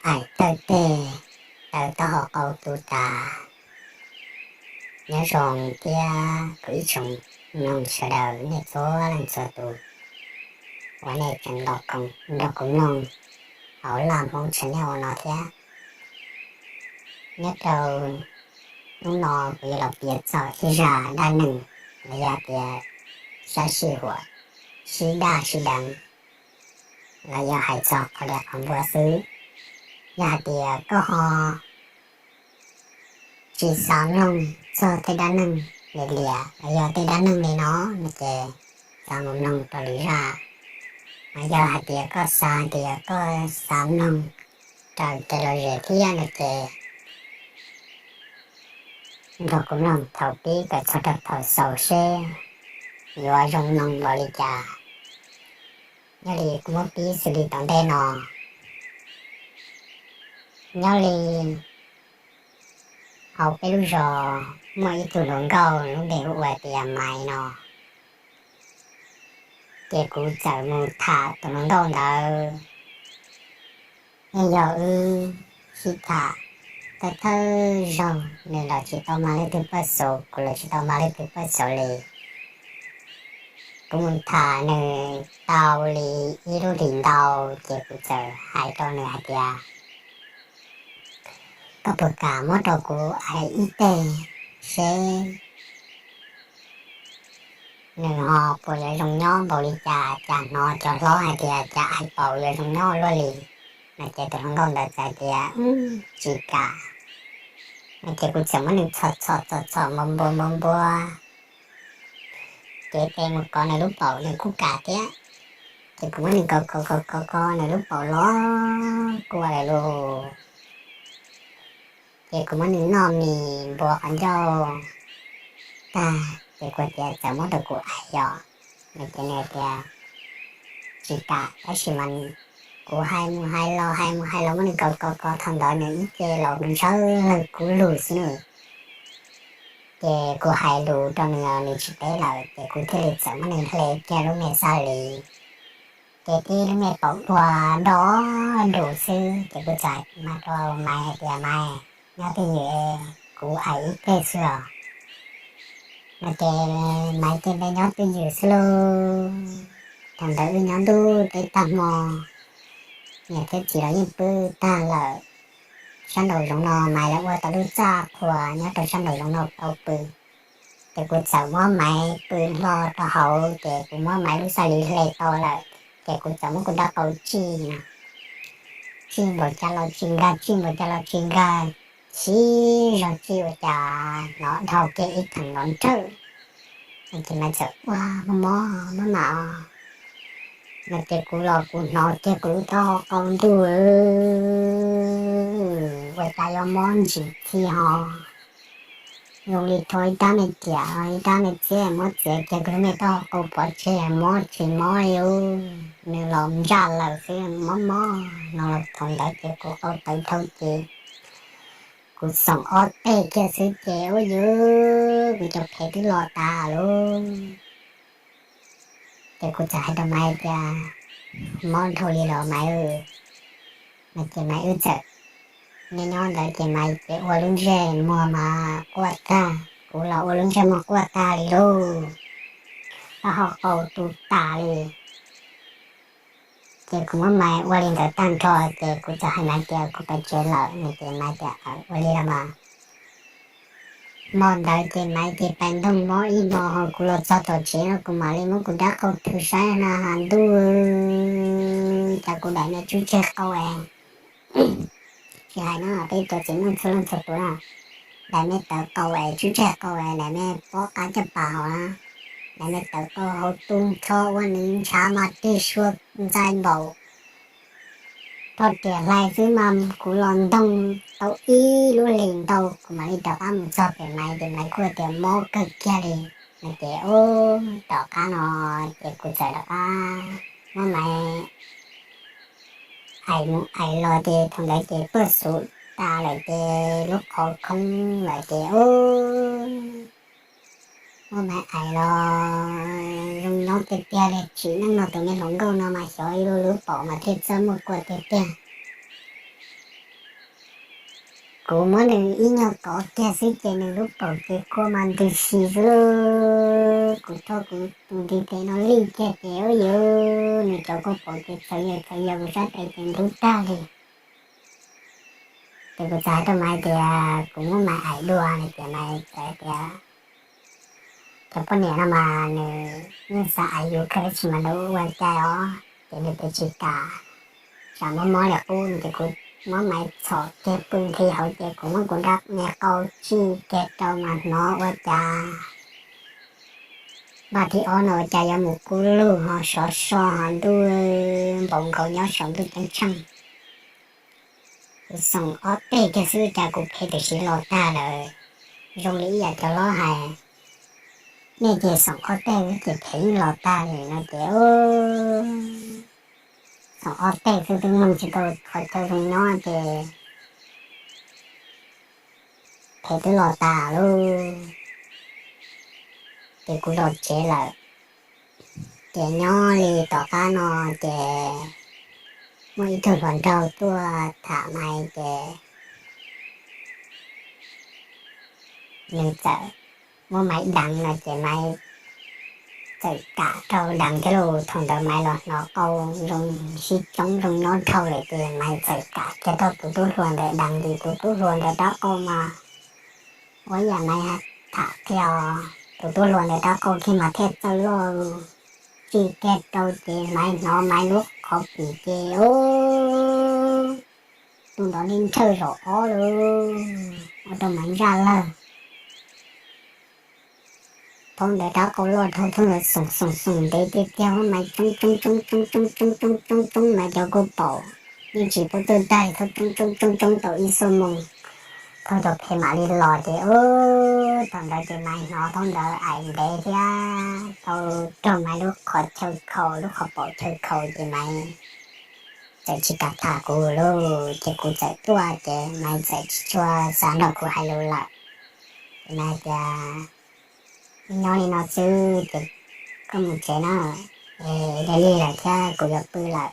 Aim tawg teg, taw taub hau qau tu tas. Nyob zoo thiab kuv ib tsoom mloog sawv daws nej txhua leej txhua tus uas nej tseem nrog kuv mloog hauv Laj Hmoob channel no thiab. Nyob rau hnub no kuv yuav los piav txog ib zaj dab neeg los yog tias sab sij huam sib daj sib deev los yog hais txog qhov diav qhov npua xwb. Yog hais tias koj ho tsis xav mloog txog tej dab neeg liam liam los yog tej dab neeg li no no ces txav mus mloog rau lwm zaj. Mas yog hais tias koj xav hais tias koj xav mloog raws kev lom zem thiab no ces nrog kuv mloog thaum pib kom txog rau thaum xaus seb yuav zoo mloog npaum li cas. Nyob li kuv muab pib xws li tom ntej no. Nyob li hauv peb lub zos muaj ib tug hluas nkauj lub npe hu ua tias Maiv no. Ces kuv txawm mus tham tus hluas nkauj ntawd. Yeej yog wb sib tham thawj thawj zaug, nws los tsis tau mag leej twg paj xauv, kuv los tsis tau mag leej twg paj xauv li. Kuv mus tham nws tau li ib lub hlis ntau, ces kuv txawm hais rau nws hais tias, koj puas kam muab rau kuv aim ib teg seb nws ho puas yuav zoo nyob npaum li cas, cas hnov cov hlob hais tias cas aim paum yuav zoo nyob luaj li. No ces tus hluas nkauj ntawd txawm tias, tsis kam. No ces kuv txawm muab nws txhom txhom txhom txhom npua npua npua npua, cev tes mus kov nws lub paum, nws kuj kam thiab. Ces kuv muab nws kov kov kov kov kov nws lub paum los kua lawm lauj. Ces kuv muab nws noj mis npua qhov ncauj tag ces kuv tias, txawm muab rau kuv aim os. No ces nws tias, tsis kam, tab sis mas kuv hais mus hais los hais mus hais los muab nws kov kov kov thaum ntawd nws ib ce los ntsawj lawg kuv lug xwb na. Ces kuv hais lus rau nws, nws tsis teb lawm ces kuv thiaj li txawm muab nws hle kiag lub me xab lis, ces tib lub me paum dua nrog nrus xwb. Ces kuv txawm hais rau Maiv hais tias, Maiv, nyob twj ywm, kuv aim ib teg xwb os. No ces Maiv ces npe nyob twj ywm xwb lauj. Thaum ntawd wb nyob ntuj teb tag hmo, niam thiab txiv los yeej pw tag lawm. Sab nraum zoov no Maiv lawv ua tau lub txaj qhua nyob rau sab nraum zoov no tau pw. Ces kuv txawm muab Maiv pw hlo rau hauv, ces kuv muab Maiv lub xab lis hle tau lawm, ces kuv txawm muab kuv dab qau tsij no, tsij npaum cas los tsis nkag, tsij npaum cas los tsis nkag, siv zog tsij ua cas hnov dhau kiag ib theem nrov nrawj. Ces Maiv txawm ua, mob mob maj mam os. No ces kuv los kuv hnov kiag kuv lub taub hau qau ntuj, ua cas yuav mob ntsis txhij ho. Zoo li rho ib rab me riam ib rab me txiab muab txiav kiag kuv lub me taub hau qau pov tseg, mob tsis mob li, nws los ntsaj lawm xwb, mob mob no los thaum ntawd ces kuv qau tawv dhau ces kuv xoom ob teg kiag xwb ces ua yus, kuv cov phev twb los tas lauj. Ces kuv txawm hais rau Maiv tias, mob dhau li los Maiv? No ces Maiv wb txawm nyob nyob ntawd ces Maiv ces ua lub ntsej muag mas quaj tag, kuv los ua lub ntsej muag quaj tag li lauj, taub hau qau tu tas li. Ces kuv muab Maiv ua li ntawd tag nrho ces kuv txawm hais Maiv tias kuv pais tsev lawm no ces Maiv tias ua li los mas. Hmo ntawd ces Maiv ces pais ntoog mob ib hmo ho kuv los txog tom tsev no kuv mam li muab kuv dab qau thwm saib na has ntuj, cas kuv daim me tswb tseg qau es, tsis hais no peb cov txiv neej txhua leej txhua tus na, daim me tawv qau es tswb tseg qau es daim me pob qab caj pas hauv na, daim me tawv qau hauv tu nrho ua nws ntshav mas tig sua ntxai npaum roj riam hlais xwb mas kuv los ntoog tau ib lub hlis ntau kuv mam li rov qab mus txog pem Maiv ces Maiv kuj tias mob kawg kiag li. No ces ub tom qab no ces kuv txawm rov qab muab Maiv aim mus aim los ces thaum ntawd ces paj xuv tas lawm ces lub qhov khoob lawm ces ub, muab Maiv aim los zoo nyob tiag tiag li, tsim neej no tus me hluas nkauj no mas xyov ib lub lub paum mas thiaj txawj muaj kua tiag tiag. Kuv muab nws ib nyuag kov kiag xwb ces nws lub paum ces kua mas ntws si xwb. Kuv thauj kuv tus ntiv tes no lij kiag ces ua yuv, nws cov kua paum ces txawv yawg txawv yawg kuv sab tes ces ntub tag li. Ces kuv txawm hais rau Maiv tias kuv muab Maiv aim dua no ces Maiv txawm tias, cov poj niam no mas nws yeej xav aim yus kawg tab sis mas nws ua cas os, ces nws pes tsis kam, tsam mob mob li qub no ces kuv muab Maiv txhom kiag pw nthi hauv ces kuv muab kuv rab me qau tsij kiag rau mas hnov ua cas npaj thib ob no ua cas yuav mus kub lug ho sov so ho ntuj npaum nkaus nyob saum ntuj ceeb tsheej. Kuv xoom ob teg kiag xwb cas kuv phem tam sim los tag lawm. Zoo li ib yam cov hlob hais, nej ces xoom ob teg xwb ces phem yeej los tag li no ces xoom ob teg xwb twb mloog tsis tau qhov chaw zoo nyob ces phem twb los tas lauj. Ces kuv los tsev lawm. Ces nyob li tom qab no ces muaj ib tug hluas nraug tuaj tham Maiv ces nws txawm muab Maiv deev no ces Maiv txawm kam rau deev thiab lauj. Thaum ntawd Maiv los hnov qau zoo sib coob zoo nyob dhau lawm ces Maiv txawm kam kiag rau tus tub hluas ntawd deev ces tus tub hluas ntawd rab qau mas ua yam Maiv tham kiag, tus tub hluas ntawd rab qau kiag mas thiaj txawj loj tsis kiag rau ces Maiv hnov Maiv lub qhov pim ces tus ntawd li ntshaw zaum ob lawm, ua rau Maiv ntsaj lawg. Thaum ntawd rab qau loj dhau, thaum ntawd xoom xoom xoom ntev tiag tiag, Maiv tsoob tsoob tsoob tsoob tsoob tsoob tsoob tsoob tsoob Maiv cov kua paum yeej tsis pub tuaj tag, thaum tsoob tsoob tsoob tsoob tau ib xuab moos, thaum cov phem mam li los ces thaum ntawd ces Maiv hnov thaum ntawd aim ntev thiab tau raug Maiv lub qhov chaw khaus, lub qhov paum chaw khaus ces Maiv txawm tsis kam tham kuv lauj. Ces kuv txawm tuaj ces Maiv txawm tsis tshua xav nrog kuv hais lus lawm. Ces Maiv tias, nyob li no xwb ces koj mus tsev na, es lig lig lawm thiab kuv yuav pw lawm.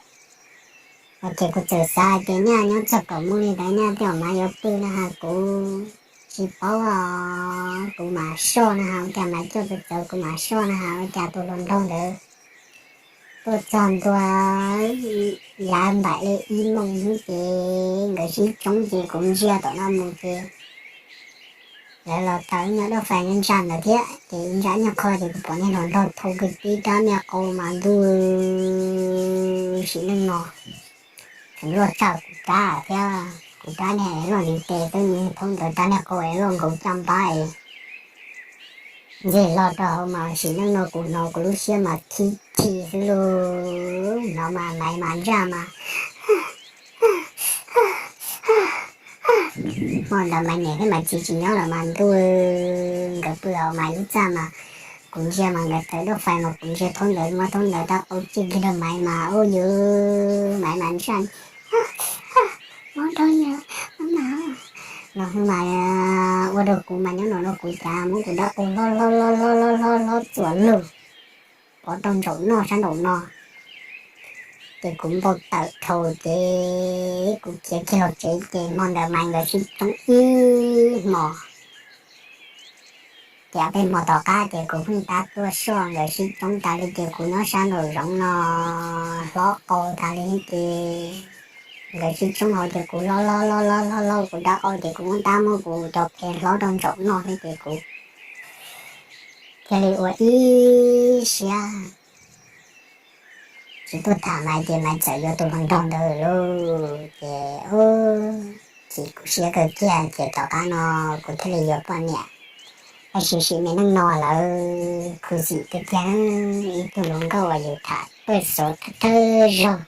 Ces kuv txawm xav tias nyaj nyob txog kaum moos li ntawd nyaj tej zaum Maiv yuav pw no ha, kuv tsis paub os, kuv mam soj no ha, ua cas Maiv coj txawv txawv kuv mam soj no ha, ua cas tus hluas nraug ntawd tuaj txog ntua yav npaum li ib moos hnub ces nkawd sib tsoob ces kuv ntsia tom no mus ces lawv los taws ib nyuag dab fais ntsaj ntawd thiab ces ib ntsaj nyuag qho ces kuv pom niag hluas nraug thau kiag tib rab niag qau mas ntuj, sim neej no tseem luaj tshaj kuv rab thiab, kuv rab niag loj ntiv tes xwb, thaum ntawd rab niag qau es loj nkaus caj npab es nce hlo rau hauv mas sim neej no kuv hnov kuv lub siab mas khib khi xwb lauj, hnov mas Maiv mas ntsaj mas hmo ntawd Maiv niam thiab Maiv txiv tsis nyob lawm mas ntuj, nkawd pw hauv Maiv lub txaj mas kuv ntsia mas nkawd taws dab fais mas kuv ntsia thaum ntawd mas thaum ntawd rab qau tsij kiag rau Maiv mas ua yuv, Maiv mas ntsaj, mob dhau yawg, mob mas no mas ua rau kuv mas nyob no rau kuv cas muab kuv rab qau hlob hlob hlob hlob hlob hlob hlob txuas lug pov rau ntsaum noj sab nraum no. Ces kuv npau taws dhau ces kuv khiav kiag los tsev ces hmo ntawd Maiv nkawd sib tsoob ib hmos. Ces ob peb hmo tom qab ces kuv pheej tab tuaj soj nkawd sib tsoob tas li ces kuv nyob sab nraum zoov no hlob qau tas li ces nkawd sib tsoob hauv ces kuv hlob hlob hlob hlob hlob kuv rab qau ces kuv muab tab muab kuv cov phev hlob rau ntsaum noj thiab ces kuv thiaj li ua ib siab tsis tuaj tham Maiv ces Maiv txawm yuav tus hluas nraug ntawd lauj. Ces chim kuv siab kawg kiag ces tom qab no kuv thiaj li yuav poj niam. Tab sis sim me neej no lawm khuv xim tiag tiag, ib tug hluas nkauj uas yus tham pawg xov thawj zaug,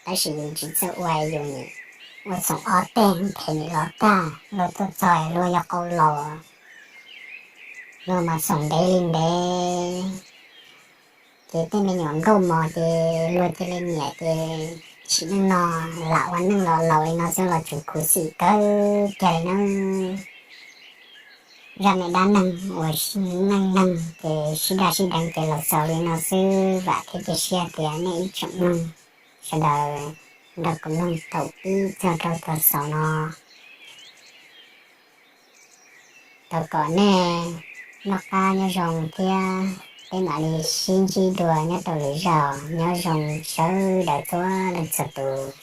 tab sis yus tsis txawj ua, yus nim ua xoom ob teg phem nim los tag, luag tuaj txog luag yog qau laus, luag mas xoom ntev li ntev. Ces tej me nyuam nkauj mos ces luag cia li nyiam ces sim neej no lam ua neej los laus li no xwb los tseem khuv xim kawg kiag li na. Zaj me dab neeg uas neej neeg ces sib daj sib deev ces los xaus li no xwb, vam thiab cia siab tias nej ib tsoom mloog sawv daws nrog kuv mloog thaum pib txog rau thaum xaus no. Thov kom nej noj qab nyob zoo thiab peb mam li sib ntsib dua nyob rau lwm zaus. Nyob zoo sawv daws txhua leej txhua tus.